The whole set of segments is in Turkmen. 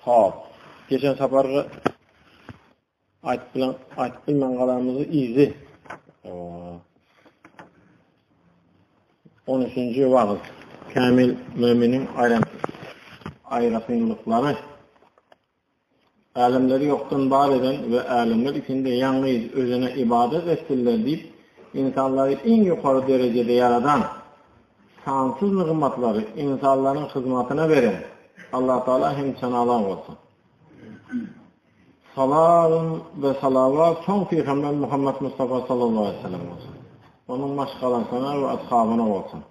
Hop. Geçen saparky aýdyp bilen aýdyp bilmän galanymyzy yzy. 13-nji wagyz. Kämil möminiň aýratynlyklary. Älemleri ýokdan bar eden we älemler içinde ýalňyz Özüne ybadat etsinler diýip, ynsanlary iň ýokary derejede ýaradan, sansyz nygmatlary ynsanlaryň hyzmatyna beren Allatagala hem senalar bolsun. Salam we salawat soň Pygamber Muhammet Mustafa sallallahu aleýhi we sellem bolsun. Onuň maşgalasyna we ashabyna bolsun.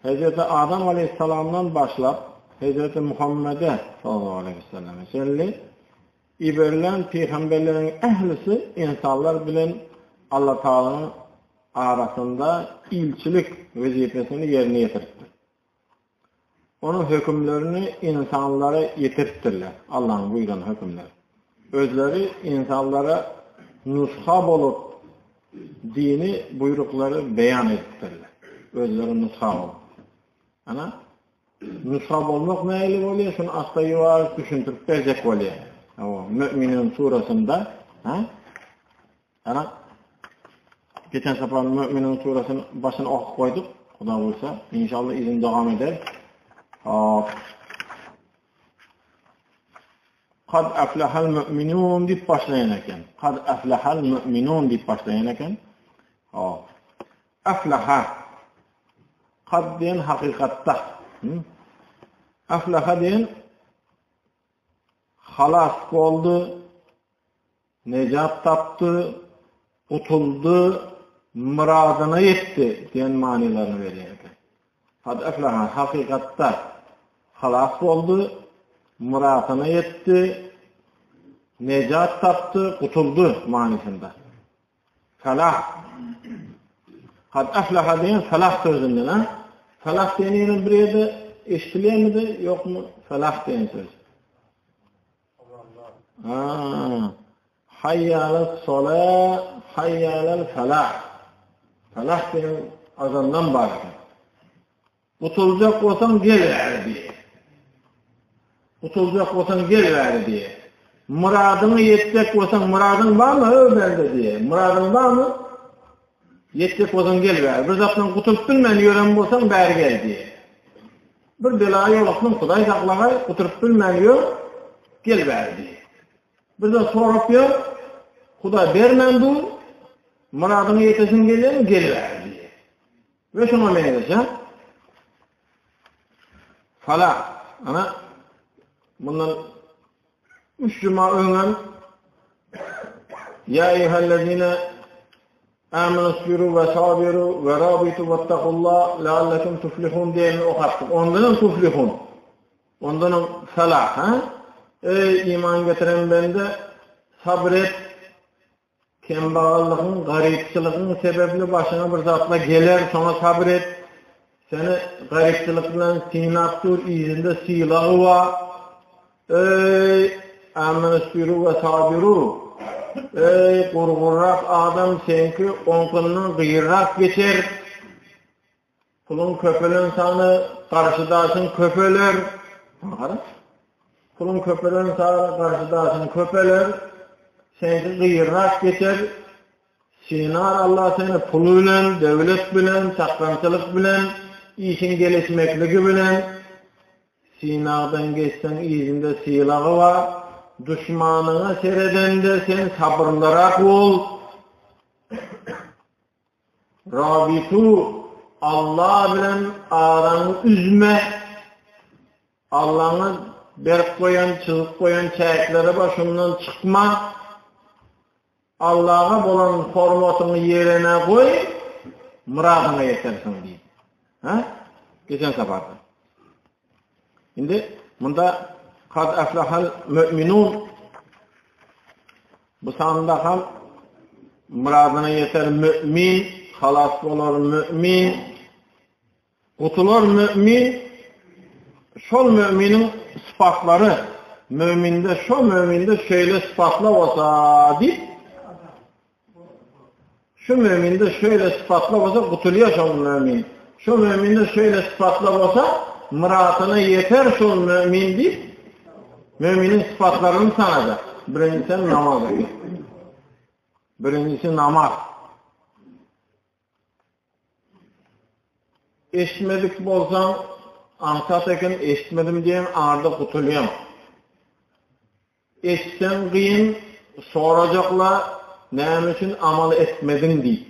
Hezreti Adam aleýhissalamdan başlap, hezreti Muhammede, sallallahu aleýhi we selleme, çenli iberilen pygamberleriň ählisi ynsanlar bilen Allatagalanyň arasynda ilçilik wezipesini ýerine ýetiripdir. Onuň hökümlerini ynsanlara ýetiripdirler, Allanyň buýran hökümleri. Özleri ynsanlara nusga bolup, dini buýruklary beýan edipdirler. Özleri nusga bolup. Ana, nusga bolmak nähili bolýar? Şuny asta ýuwaş düşündirip berjek bolýar. Hawa, Mü'minun surasynda, ha? Ana, geçen sapar Mü'minun surasyny başyny okup goýduk. Huda buýursa, inşallah yzyny dowam eder. Hop. Kad aflahal mu'minun diýip başlaýan eken. Kad aflahal mu'minun diýip başlaýan eken. Hop. Aflaha. Kad diýen hakykatda. Aflaha diýen halas boldy, nejat tapdy, gutuldy, myradyna ýetdi diýen manylaryny berýär eken. Kad aflaha hakykatda halas boldy, myradyna ýetdi, nejat tapdy, gutuldy manysynda. Falah. Kad aflaha diýen falah sözünden, ha? Falah diýen ýene bir ýerde eşidilýärmidi, ýokmy? Falah diýen söz. Ha. Haýýalal sola, haýýalal falah. Falah diýen azandan bar eken. Gutuljak bolsaň gel bäri diýe. Gutuljak bolsaň gel bäri diýe. Myradyňa ýetjek bolsaň, myradyň barmy öw bende diýe. Myradyň barmy? Ýetjek bolsaň gel bäri. Bir zatdan gutulyp bilmän ýören bolsaň bäri gel diýe. Bir bela ýolukdyň, Hudaý saklagaý, gutulyp bilmän ýör, gel bäri diýe. Bir zat sorap ýör, Hudaý bermän dur, myradyňa ýetesiň gelýärmi, gel bäri diýe. We şuňa meňzeş, ha? Fala, ana, mundan üç juma öňem Ya eyyühellezine amenu isbiru ve sabiru ve rabitu vettakullah leallekum tuflihun diýenini okapdyk. Ondanam tuflihun. Ondanam falah, ha? Ey iman getiren bende sabret, Kembagallygyň, garypçylygyň sebäpli başyňa bir zatlar geler, şoňa sabyr et. Seni garypçylyk bilen synap dur, yzynda sylagy bar. Eý, amenüsbiru we sabiru! Eý, gurgurrak adam, seňki oňkyndan gyýyrrak geçer. Puluň köpelen sany garşydaşyň köpeler. Puluň köpelen sany garşydaşyň köpeler. Seňki gyýyrrak geçer. Synar Allah seni pul bilen, döwlet bilen, çakgançylyk bilen, işiň gelişmekligi bilen. Synagdan geçseň yzynda sylagy bar. Duşmanyňa seredende sen sabyrlyrak bol. Rabitu, Allah bilen araňy üzme. Allaňa berip goýan, çyzyp goýan çäkleri bar, şundan çykma. Allaha bolan hormatyňy ýerine goý, myradyňa ýetersiň diýip. Ha? Geçen saparda. Indi munda kad aflahal müminun Bu sanda hem myradyna ýeter mümin, halas bolar mümin, gutular mümin, şol müminiň sypatlary, müminde şo müminde şeýle sypatlar bolsa diýip, şu müminde şeýle sypatlar bolsa gutulýar şol mümin. Şu müminde şeýle sypatlar bolsa myradyna ýeter şol mümin diýip. Möminiň sypatlaryny sanajak. Birinjisi namaz eken. Birinjisi namaz. Eşitmedik bolsaň, aňsat eken, eşitmedim diýen arda gutulýaň. Eşitseň gyn, sorajakla näme üçin amal etmediň diýip.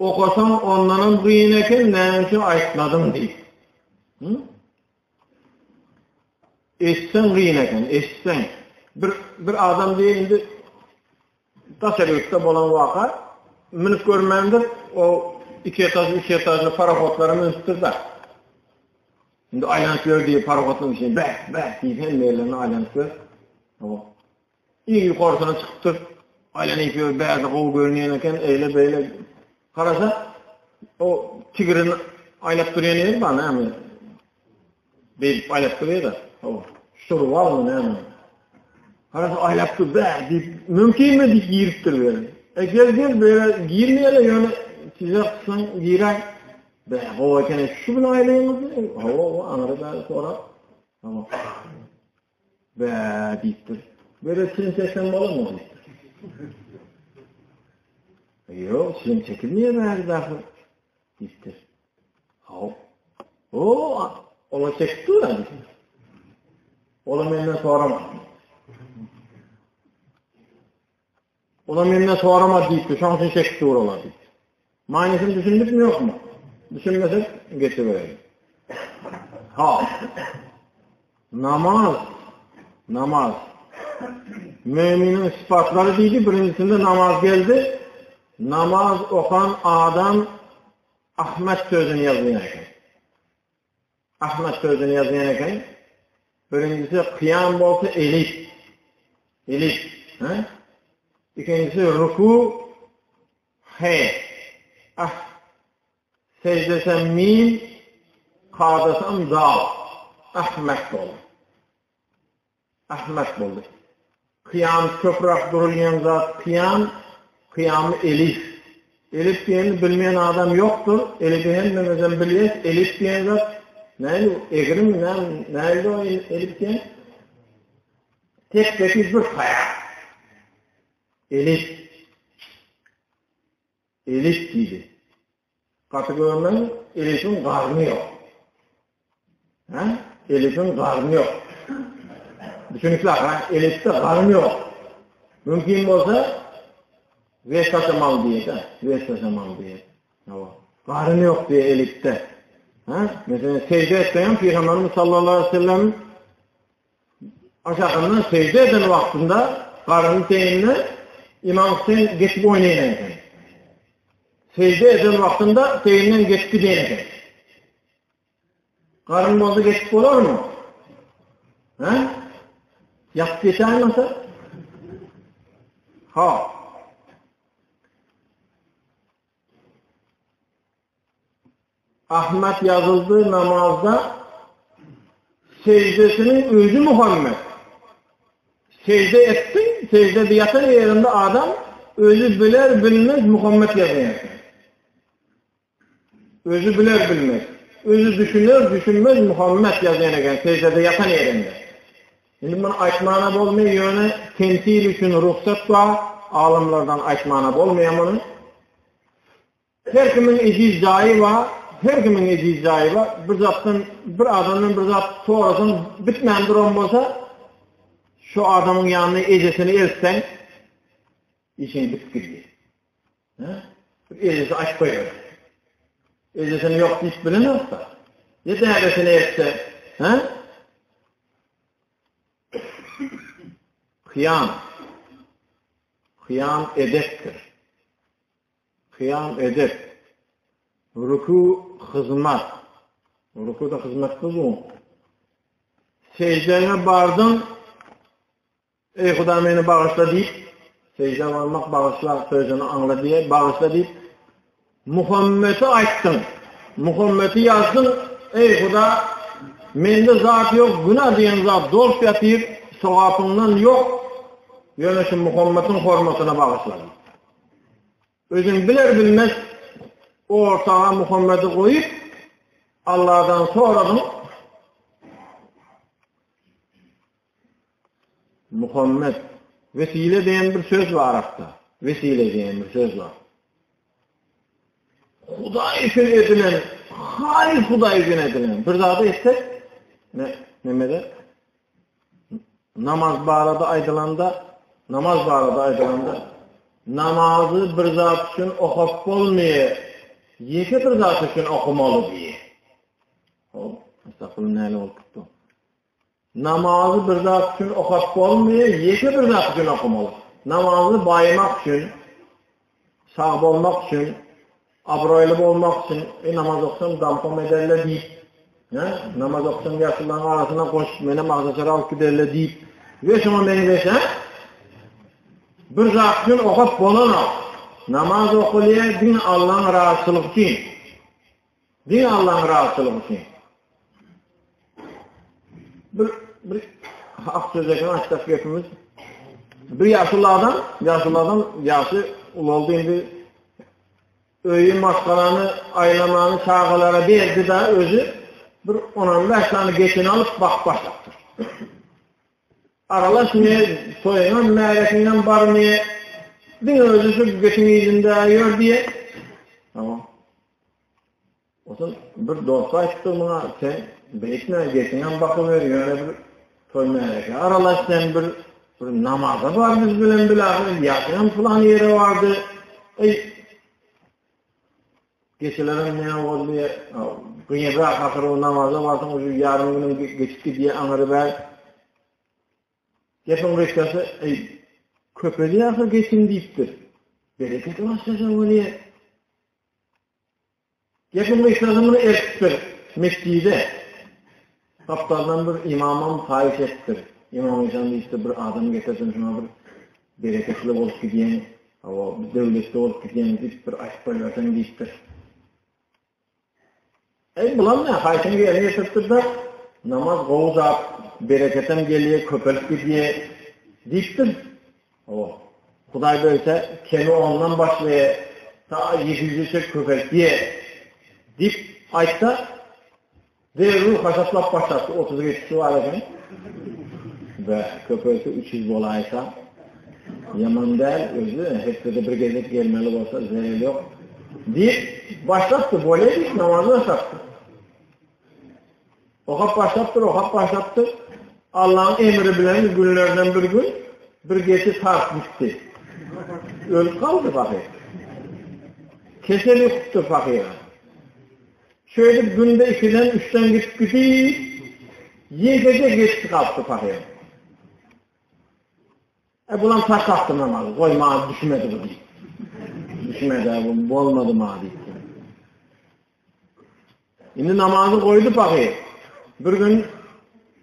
Okasaň ondanam gyn eken, näme üçin aýtmadyň diýip. Eşitseň gyn eken, eşitseň. Bir, bir adam diýe indi Daşary ýurtda bolan waka, münüp görmändir, o iki etaž, üç etažly parohodlara münüpdir-de. Indi aýlanyp ýör diýip parohodlaryň içinde bäh, bäh diýip hemme ýerlerine aýlanyp ýör. O iň ýokarsyna çykypdyr. Aýlanyp ýör, bärde gowy görünýän eken, eýle-beýle. Garasa, o tigrini aýlap durýan ýeri bar, näme? Beýdip aýlap durýar-da. Hawa. Şturwalmy näme? Garasa aýlap dur, bä diýip, mümkinmi diýip giripdir bu ýere. E gel gel bu ýere girmeýär ýöne size tutsaň giräý. Bä gowy eken, şu gün aýlaýyňyzmy? Hawa, hawa, aňry bäri sorap. Hawa. Bä diýipdir. Bu ýere çilim çeksem bolarmy diýipdir. Ýok, çilim çekilmeýär bärde ahyr diýipdir. Haw. O, ola çekip dur diýipdir. Ola menden sorama. Ola menden sorama diýipdir. Şoň üçin çekip dur olar diýipdir. Manysyny düşündikmi ýokmy? Düşünmesek geçiberelim. Ha. Namaz. Namaz. Müminiň sypatlary diýdi, birinjisinde namaz geldi. Namaz okan adam Ahmet sözüni ýazýan eken. Ahmet sözüni ýazýan eken. Birinjisi kyýam bolsa elif. Elif. He? Ikinjisi ruku he. Ah. Sejdesem mim, kadasam dal. Ahmet boldy. Ahmet boldy. Kyýam köpräk durulýan zat kyýam, kyýamy elif. Elif diýeni bilmeýän adam ýokdur. Elifi hemmemizem bilýäs. Elif diýen zat näli egrimi näme näli o elif diýen? Tek tekiz bir taýak. Elif. Elif diýdi. Gaty görmeň, Elifiň garny ýok. Hä? Elifiň garny ýok. Düşünikli ha? Elifde garny ýok. Mümkin bolsa wes taşamaly diýedi. Wes taşamaly diýedi. Hawa. Garny ýok diýe Elifde. Ha? Meselem, sejde etmeýän Pygamberimiz sallallahu aleyhi ve sellem Aşakyndan sejde eden wagtynda garynyň teýinde Ymam Hüseýin geçip oýnaýan eken. Sejde eden wagtynda teýinden geçip gidýän eken. Garyn bolsa geçip bolarmy? Hä? Ýatyp geçäýmese? Ha. Ahmet ýazyldy namazda sejdesiniň özi Muhammet. Sejde etdi, sejdede ýatan ýerinde adam özi biler bilmez Muhammet ýazýar. Özi biler bilmez, özi düşüner düşünmez Muhammet ýazýan eken sejdede ýatan ýerinde. Indi muny aýtmana bolmaýar, ýöne temsil üçin rugsat bar, alymlardan aýtmana bolmaýar muny. Her kimiň ejiz jaýy bar, her kimiň ejiz jaýy bar. Bir zatdan, bir adamdan bir zat sorasaň, bitmän duran bolsa, şu adamyň ýanyna ejesini eltseň, işiň bitip gidýär. Hä? Bir ejesi aýyp goýar. Ejesini ýok diýip bilenok-da. Ýa dädesini else, hä? Kyýam. Kyýam edepdir. Kyýam edep. Rükü hyzmat. Rüküde hyzmat gyzuň. Seždäňe bardyň, Eý Huda meni bagyşla diýip, seždä barmak bagyşla sözüni aňla diýe, bagyşla diýip, Muhammeti aýtdyň. Muhammeti ýazdyň, Eý Huda, mende zat ýok, günä diýen zat dolup ýatyr, sogapyňdan ýok, ýöne şu Muhammetiň hormatyna bagyşla diýip. Özüň biler-bilmez ortaga Muhammedi goýup, Alladan soradyň. Muhammet, wesile diýen bir söz bar arapda. Wesile diýen bir söz bar. Hudaý üçin edilen, halys Hudaý üçin edilen bir zady etsek, ne, nemede namaz barada aýdylanda, namaz barada aýdylanda, namazy bir zat üçin okap bolmaýar, ýeke bir zat üçin okamaly diýýär. Hop, estagfurullah näle bolup gitdi. Namazy bir zat üçin okap bolmaýar, ýeke bir zat üçin okamaly. Namazy baýamak üçin, sag bolmak üçin, abraýly bolmak üçin, e, namaz oksam damkom ederler diýip, he, namaz oksam ýaşulylaryň arasyna goşup, menem agzaçara alyp giderler diýip, we şoňa meňzeş, he? Bir zat üçin okap bolanok. Namaz okalýar diňe Allaň razyçylygy üçin. Diňe Allaň razyçylygy üçin. Bir bir hak söz eken aýtjak gepimiz. Bir ýaşuly adam, ýaşuly adam ýaşy ulaldy indi öýi maşgalany aýlamany çagalara berdi da özi bir 15 sany geçini alyp bakyp başlapdyr. Aralaşmaýar, toýuňam, märekiňem barmaýar. Diňe özi şu geçiň yzynda ýör diýe. Tamam. Osun bir dosty aýtdy muňa, sen beýtme, geçiňem bakyber, ýöne bir toý märeke aralaş sen bir bir namaza bar biz bilen bile, ýaşyňam pylan ýere bardy. Eý, geçilerem näme boldy, gynrak ahyr o namaza barsaň, uje ýarym günüň geçip gidýär aňyry bär. Gepiň gysgasy, eý, köpelýär ahyr geçiň diýipdir. Bereketi başgaça bolýar. Gepiň gysgasy muny eltipdir mesjide. Gapdaldan bir ymamam haýyş edipdir. Ymam işan diýipdir, bir adam getirsin şuňa bir bereketli bolup gidýäň, hawa, bir döwletli bolup gidýäň diýip bir aýtyp goýberseň diýipdir. Eý, bulam näme, haýyşyny ýerine ýetiripdir-de, namaz gowy zat, bereketem gelýär, köpelip gidýär diýipdir. Hawa, Hudaý berse, kemi ondan başlaýar, ta 700-e çek köpeltýär diýip aýtsa, derrew hasaplap başlapdyr, 30 geçisi bar eken. Bä, köpelse 300 bolaýsa, ýaman däl, özi hepdede bir gezek gelmeli bolsa, zeleli ýok diýip başlapdyr, bolýa diýip namazy başlapdyr. Okap başlapdyr, okap başlapdyr. Allaň emri bilen günlerden bir gün bir geçi tarp gitdi. Ölüp galdy pahyr. Kesel ýokupdyr pahyra. Şeýdip günde ikiden, üçden gidip gidip, ýekeje geçisi galypdyr pahyryň. E bulam taşlapdyr namazy. Goý maňa düşmedi bu diýip. Düşmedi, bu bolmady maňa diýip. Indi namazy goýdy pahyr. Bir gün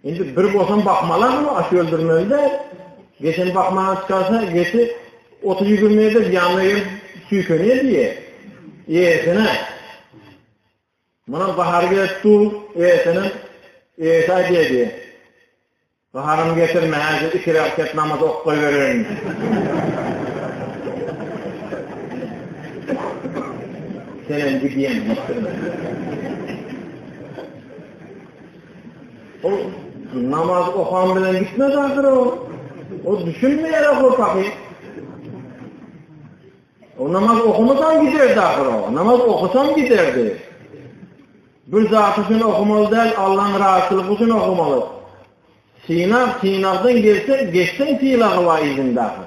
indi bir bolsam bakmalar mı aş öldürmeli de geçen bakmana çıkarsa geçi 30-20 eder ýanyna gelip süýkenýär diýe. Eýesine. Munuň gahary gelip dur, eýesiniň eýesi aýdýar diýe. Gaharymy getirme, häzir iki rekat namaz okyp goýbererin. Senem gidýän diýipdir. Ol namaz okan bilen gitmez ahyry o. O düşünmeýär o pahyr. O namaz okumasaň giderdi ahyry o. Namaz okusaň giderdi. Bir zat üçin okamaly däl, Allaň razyçylygy üçin okamaly. Synag, synagdan gelse, geçseň sylagy bar yzyndaky.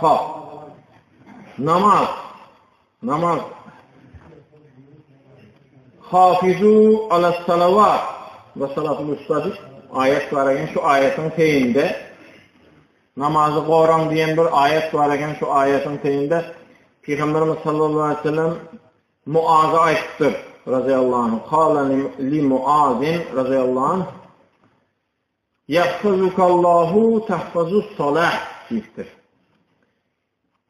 Hop. Namaz. Namaz. Hafizu ala salawat we salatul usta diýip aýat bar eken, şu aýatyň teýinde namazy goraň diýen bir aýat bar eken, şu aýatyň teýinde Pygamberimiz sallallahu aleyhi ve sellem Muaza aýtdypdyr, razyýallahu anhu, Kala li Muazin, razyýallahu anh, Ýahfazukallahu tahfazus salah diýipdir.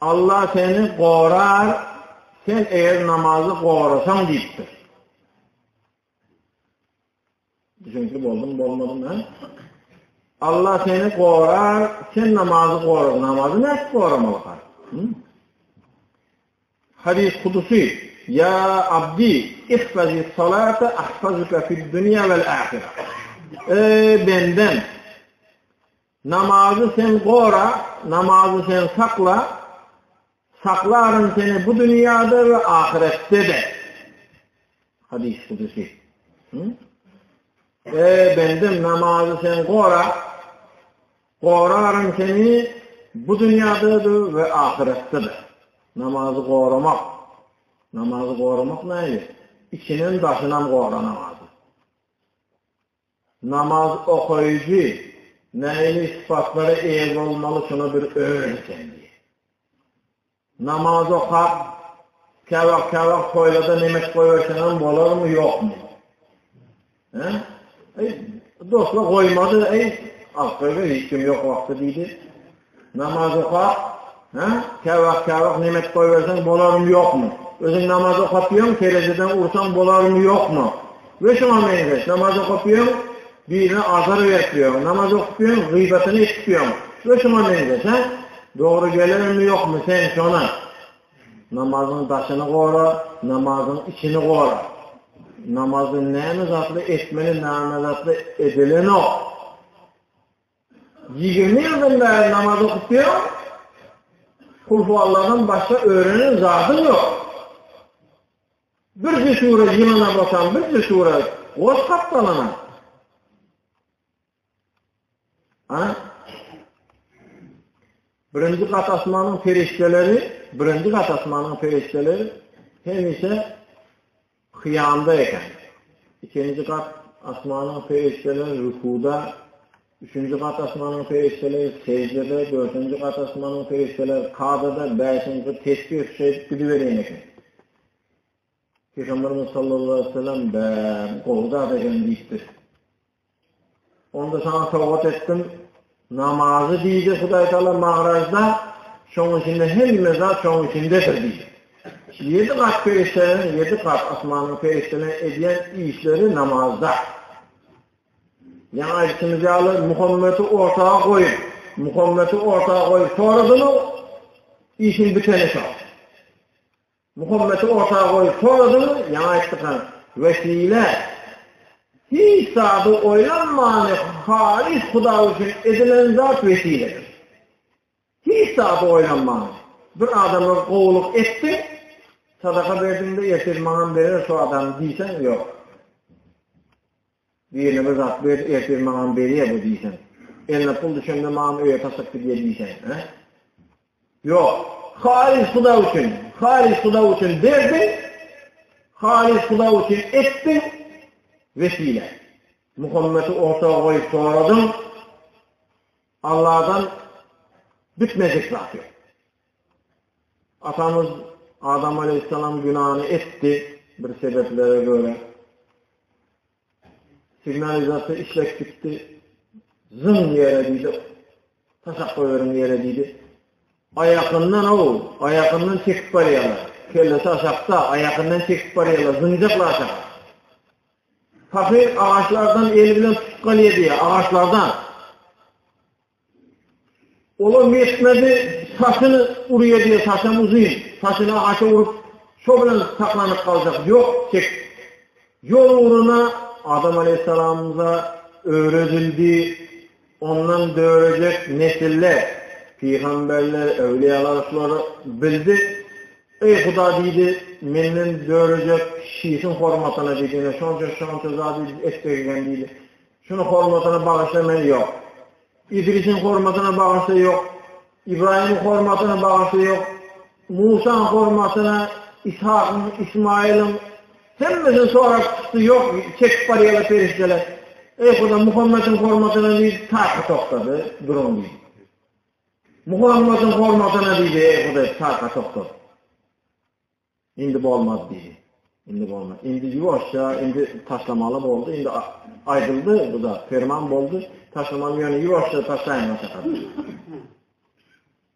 Allah seni gorar, sen eger namazy gorasaň diýipdir. Düşünikli boldumy, bolmadymy, hä? Allah seni gorar, sen namazy gora. Namazy nädip goramaly? Hadis kudusy, Ýa abdi, ihfazis salate ahfazuka fid dunýa wel ahire. Eý bendem! Namazy sen gora, namazy sen sakla, saklaryn seni bu dünýäde we ahyretde-de. Hadys kudüsi. Eý bendem namazy sen gora, goraryn seni bu dünýäde-de we ahyretde-de. Namazy goramak. Namazy goramak näme? Içinem daşynam gora namazy. Namaz okaýjy nähili sypatlara eýe bolmaly şuny bir öwren sen diýýär. Namaz okap käwagt käwagt toýlada nemet goýberseňem bolarmy ýokmy? He? Eý, dostlar goýmady, eý, alyp goýber hiç kim ýok wagty diýdi. Namaz okap, hä? Käwagt käwagt nemet goýberseň bolarmy ýokmy? Özüň namaz okap ýöň, tereziden ursaň bolarmy ýokmy? We şuňa meňzeş, namaz okap ýöň, birine azar berip ýöň, namaz okup ýöň, gyýbatyny eşidip ýöň. We şuňa meňzeş, hä? Dogry gelermi ýokmy sen şona? Namazyň daşyny gora, namazyň içini gora. Namazda näme zatly etmeli, näme zatly edilenok. 20 ýyldan bäri namaz okup ýörüň, Kulhualladan başga öwrenen zadyň ýok. Birje sure ýylyna boşan, birje sure goş gapdalyna. Ana, birinji gat asmanyň perişdeleri, birinji gat asmanyň perişdeleri hemişe Kyýamda eken. Ikinji gat asmanyň perişdeleri rukuda, üçünji gat asmanyň perişdeleri seždede, dördünji gat asmanyň perişdeleri kadada, bäşinji tesbih şeýdip gidiberýän eken. Pygamberimiz sallallahu aleýhi we sellem bä, gowy zat eken diýipdir. Onda saňa sowgat etdim. Namazy diýdi Hudaý Taala Magrajda, şoň içinde hemme zat şoň içindedir diýdi. Ýedi gat perişdeleriň, ýedi gat asmanyň perişdeleriniň edýän işleri namazda. Ýaňy aýdyşymyz ýaly, Muhammeti orta goýup, Muhammeti orta goýup soradymy, işiň biteni şo. Muhammeti orta goýup soradyňmy? Ýaňy aýtdyk-a, wesile. Hiç zady oýlanmany halys Hudaý üçin edilen zat wesiledir. Hiç zady oýlanmany. Bir adama gowulyk etdiň, sadaka berdiň-de ertir maňam berer şu adam diýseň, ýok. Birine bir zat ber, ertir maňam berýär bu diýseň. Eline pul düşende maňam öýe taşlap gidýär diýseň, hä? Ýok. Halys Hudaý üçin, halys Hudaý üçin berdiň, halys Hudaý üçin etdiň, wesile. Muhammeti orta goýup soradyň, Allahdan bitmejek zat ýok. Atamyz Adam aleýhissalam günany etdi bir sebeplere göre. Signalizasiýa işlek gitdi. Zyň ýere diýdi. Taşak goýberiň ýere diýdi. Aýakyndan ow, aýakyndan çekip barýarlar. Kellesi aşakda, aýakyndan çekip barýarlar, zyňjaklar aşak. Pahyr agaçlardan eli bilen tutup galýar diýýär, agaçlardan. Olam ýetmedi, saçyny urýar diýýär, saçam uzyn. Saçyny agaça urup, şo bilen saklanyp galjak. Ýok, çek. Ýol ugruna Adam aleýhissalamymyza öwredildi, ondan dörejek nesiller, pygamberler, öwliýalar şulary bildi. Eý, Huda diýdi, menden dörejek Şisiň hormatyna diýdi, ine şonça-şonça zat etjek eken diýdi. Şuny hormatyna bagyşla men ýok. Idrisiň hormatyna bagyşla ýok. Ybraýymyň hormatyna bagyşla ýok. Musaň hormatyna, Ishakyň, Ismaýylyň hemmesini sorap çykdy ýok, çekip barýarlar perişdeler. Eý Huda, Muhammediň hormatyna diýdi, taka togtady, duruň diýdi. Muhammediň hormatyna diýdi, eý Hudaý, taka togtady. Indi bolmaz diýdi. Indi bolmaz. Indi ýuwaşja, indi taşlamaly boldy. Indi aýdyldy bu zat, perman boldy. Taşlamaly ýöne ýuwaşja taşlaýyň aşaka.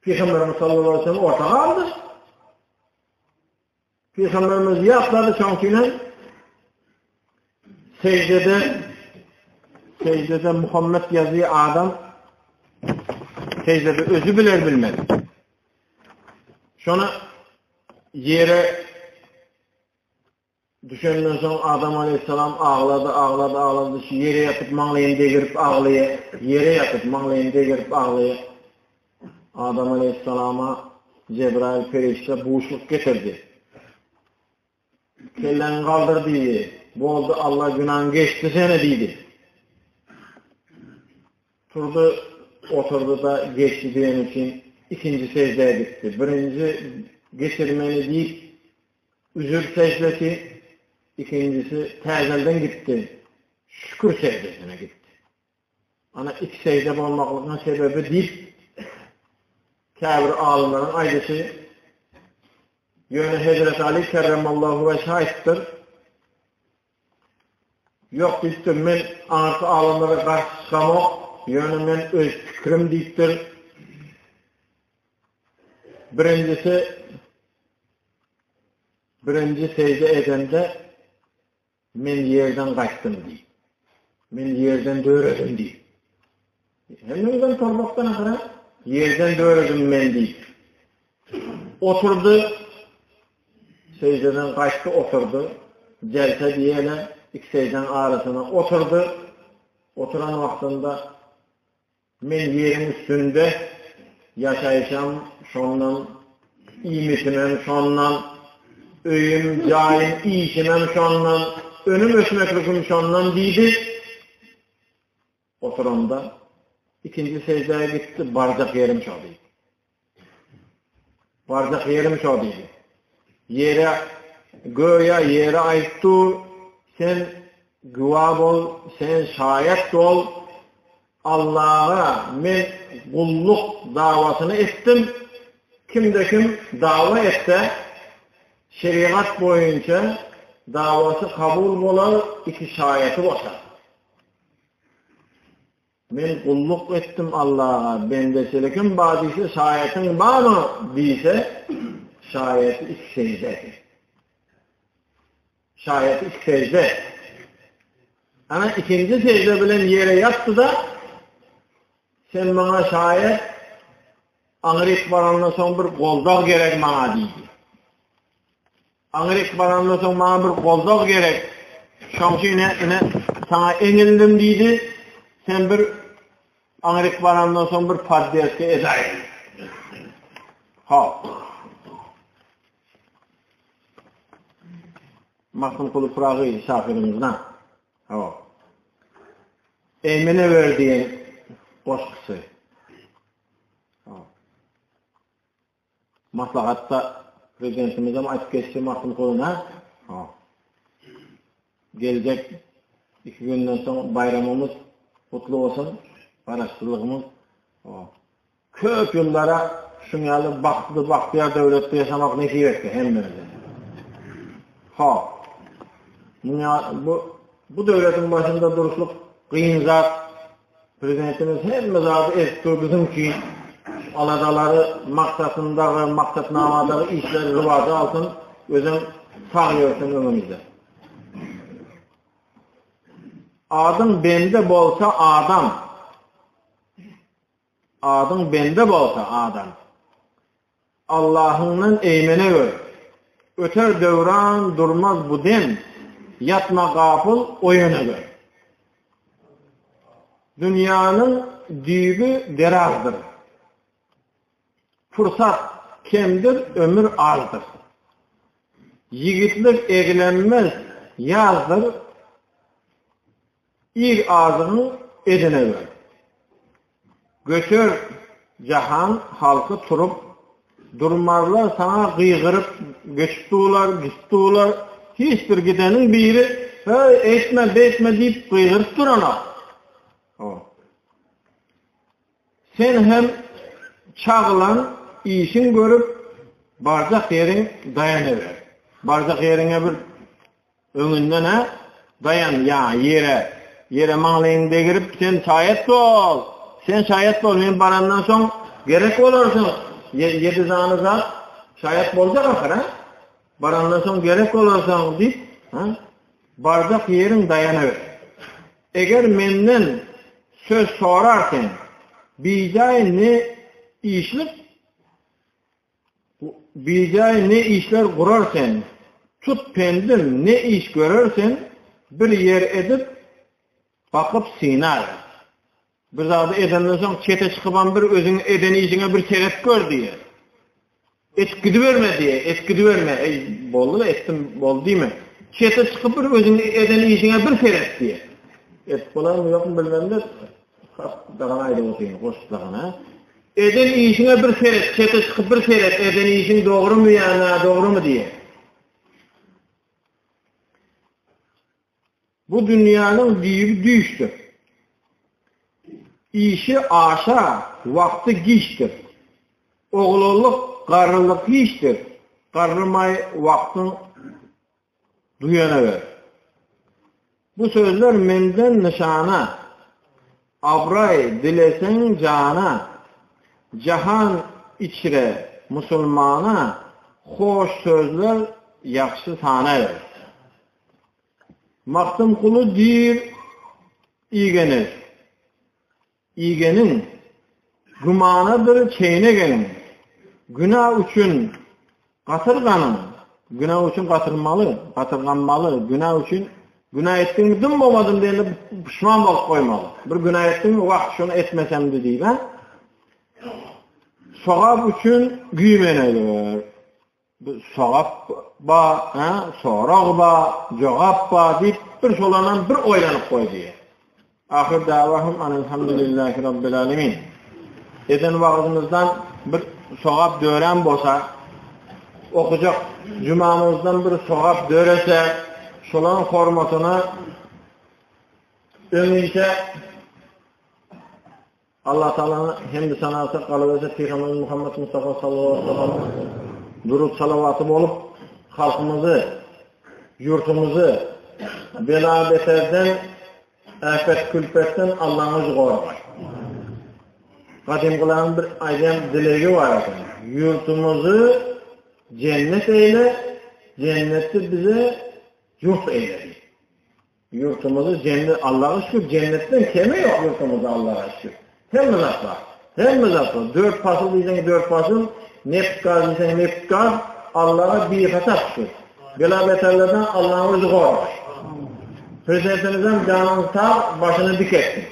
Pygamberimiz sallallahu aleyhi ve sellem orta galdy. Pygamberimiz ýatlady şoň üçin secdede secdede Muhammed ýazyý adam secdede özü biler bilmez. Şona ýere. Düşenden soň Adam aleýhissalam aglady, aglady, aglady, şu ýere ýatyp maňlaýyny degirip aglaýar, ýere ýatyp maňlaýyny degirip aglaýar. Adam aleýhissalama Jebraýyl perişde buşluk getirdi. Kelläňi galdyr diýdi. Boldy, Alla günaň geçdi seni diýdi. Turdy, oturdy-da geçdi diýeni üçin ikinji seždä gitdi. Birinji geçirmeli diýip Üzür seždesi, ikinjisi täzelden gitdi, şükür seždesine gitdi. Ana iki sežde bolmaklygyň sebebi diýip, käbir alymlaryň aýdyşy, ýöne Hezreti Ali kerremallahu wejhe aýdypdyr, Ýok diýipdir, men aňyrky alymlara garşy çykamok, ýöne men öz pikirim diýipdir. Birinjisi, birinji sežde edende men ýerden gaýtdym diý. Men ýerden döredim diý. Hemmeňizem torbakdan ahyra ýerden döredim men diý. Oturdy, seždeden gaýtdy oturdy. Jelse diýene iki seždäň arasyna oturdy. Oturan wagtynda Men ýeriň üstünde ýaşaýşam şondan, iýmitimem şondan, öýüm, jaýym, işimem şondan, önüm ösmekligim şondan diýdi. Oturanda ikinji seždä gitdi, barjak ýerim şo diýdi. Barjak ýerim şo diýdi. Ýere, göýä ýere aýdyp dur, sen güwä bol, sen şaýat bol, Allaha men gulluk dawasyny etdim, kimde-kim dawa etse, şerigat boýunça dawasy kabul bolar, iki şaýaty boşar. Men gulluk etdim Allaha, bendeçilikim bar diýse, şaýatyň barmy diýse, şaýaty iki sežde eken. Şaýaty iki sežde. Ana ikinji sežde bilen ýere ýatdy-da, sen maňa şaýat, aňryk barandan soň bir goldaw gerek maňa diýdi. Aňryk barandan soň maňa bir goldaw gerek. Şoň üçin ine, ine saňa eňildim diýdi. Sen bir aňryk barandan soň bir podderska edäý. Ha. Magtymguly Pyragy şahyrymyzdan. Ha. Eýmene ber diýen goşgusy. Ha. Maslahatda Prezidentimizem aýdyp geçdi Magtymgulyna. Geljek iki günden soň baýramymyz gutly bolsun, Garaşsyzlygymyz. Köp ýyllara şuň ýaly bagtly, bagtyýar döwletde ýaşamak nesip etsin hemmämize. Ha. Bu bu döwletiň başynda duruşlyk gyn zat. Prezidentimiz hemme zady edip dur biziň üçin. Aladalary maksatyndagy, maksatnamadagy işleri rywaja alsyn, özem sag ýörsün öňümizde. Adyň bende bolsa adam. Adyň bende bolsa adam. Allahyňdan eýmene gör. Öter döwran durmaz bu dem, Ýatma gapyl oýana gör. Dünýäniň düýbi derazdyr. Pursat kemdir, ömür azdyr. Ýigitlik eglenmez ýazdyr, Ir azygyň edine gör. Göçer jahan halky turup, Durmazlar saňa gygyryp, Göçüp durlar, gidip durlar, Hiç bir gideniň biri, Heý, eýtme, beýtme diýip gygyryp duranok. Sen hem çaglaň işiň görüp, Barjak ýeriň daýanaber. Barjak ýeriňe bir Öňünden-ä daýan, ýa ýere, ýere maňlaýyňy degirip, sen şaýat bol! Sen şaýat bol, men barandan soň gerek bolarsyň. Ýedi sany zat şaýat boljak ahyr, a? Barandan soň gerek bolarsyň diýip, a? Barjak ýeriň daýanaber. Eger menden söz sorar sen, bijaý ne işlik Bijaý ne işler gurar sen? Tut pendim, ne iş görersen, bir ýer edip, bakyp synag et. Bir zady edenden soň çete çykybam bir özüň eden işiňe bir seret gör diýýär. Etip gidiberme diýýär, etip gidiberme, eý, boldy-la, etdim, boldy diýme. Çete çykyp bir özüň eden işiňe bir seret diýýär. Edip bolarmy ýokmy bilmem-de, has dagan aýdyp otyryn, goşup dagan, hä? Eden işiňe bir seret, çete çykyp bir seret, eden işiň dogrumy ýa nädogrumy diýýär. Bu dünýäniň düýbi düýşdür. Işi aşa, wagty giçdir. Oglanlyk, garrylyk hiçdir, garrymaý wagtyň duýana ber. Bu sözler menden nyşana, Abraý dileseň jana, Jahan içre musulmana Hoş sözler ýagşy sanaýyr. Magtymguly diýr igener. Igeniň, gümanadyr çeýnegeniň, Günä üçin gatyrganyň, Günä üçin gatyrmaly, gatyrganmaly, günä üçin, günä etdiňmi dym bolmadym diýende puşman bolup goýmaly. Bir günä etdiňmi, wah, şuny etmesemdi diýip, hä? Sogap üçin güýmeneler. Sogap ba, hä, sorag ba, jogap ba diýip, bir şolanam bir oýlanyp goý diýýär. Ahyr dawahum anelhamdülillahi rabbil alemin. Eden wagyzymyzdan bir sogap dörän bolsa, okujak jumamyzdan bir sogap dörese, şolaryň hormatyna öňinçä Allah Taalanyň hemdi sanasy galaberse Pygamberimiz Muhammet Mustafa sallallahu aleyhi ve sellem durut salawaty bolup halkymyzy, ýurtumyzy bela beterden, äpet külpetden Allaň özi goragaý. Gadymkylaryň bir aýdýan dilegi bar eken. Ýurtumyzy jennet eýle, jenneti bize ýurt eýle diýip. Ýurtumyzy jennet Allaga şükür jennetden kemi ýok ýurtumyzda Allaga şükür. Hemme zat bar. Hemme zat bar. Dört pasyl diýseň dört pasyl, neft gaz diýseň neft gaz, Allaga bihasap şükür. Bela beterlerden Allaň özi gorasyn. Prezidentimizem janyny sag, başyny dik etsin.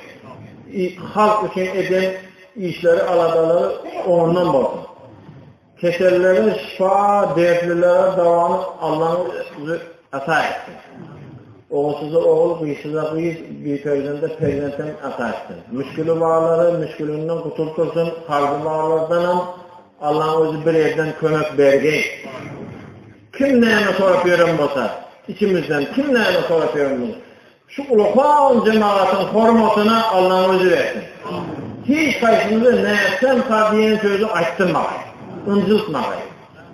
Halk üçin eden işleri, aladalary oňundan bolsun. Kesellere şypa, dertlilere dawany Allaň özi ata etsin. Ogulsyza ogul, gyzsyza gyz, biperzende perzentem ata etsin. Müşgili barlary müşgilinden gutultyrsyn, karzy barlardanam Allaň özi bir ýerden kömek bergeý. Kim näme sorap ýören bolsa, içimizden kim näme sorap ýören bolsa, Şu ulakan jemagatyň hormatyna Allaň özi bersin. Hiç haýsymyza nätsemka diýen sözi aýtdyrmagaý. Ynjyltmagaý.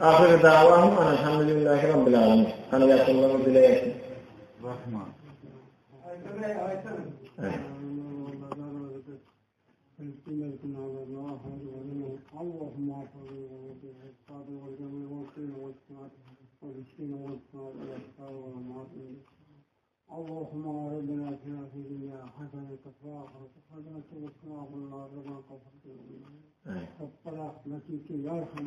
Ahyry dawahum anelhamdülillahi rabbil alemin. Hany ýaşulular bir dileg etsin. Rahman. اللهم ربنا اتنا في الدنيا حسنة وفي الآخرة حسنة وقنا عذاب النار ربنا ربنا يا ارحم.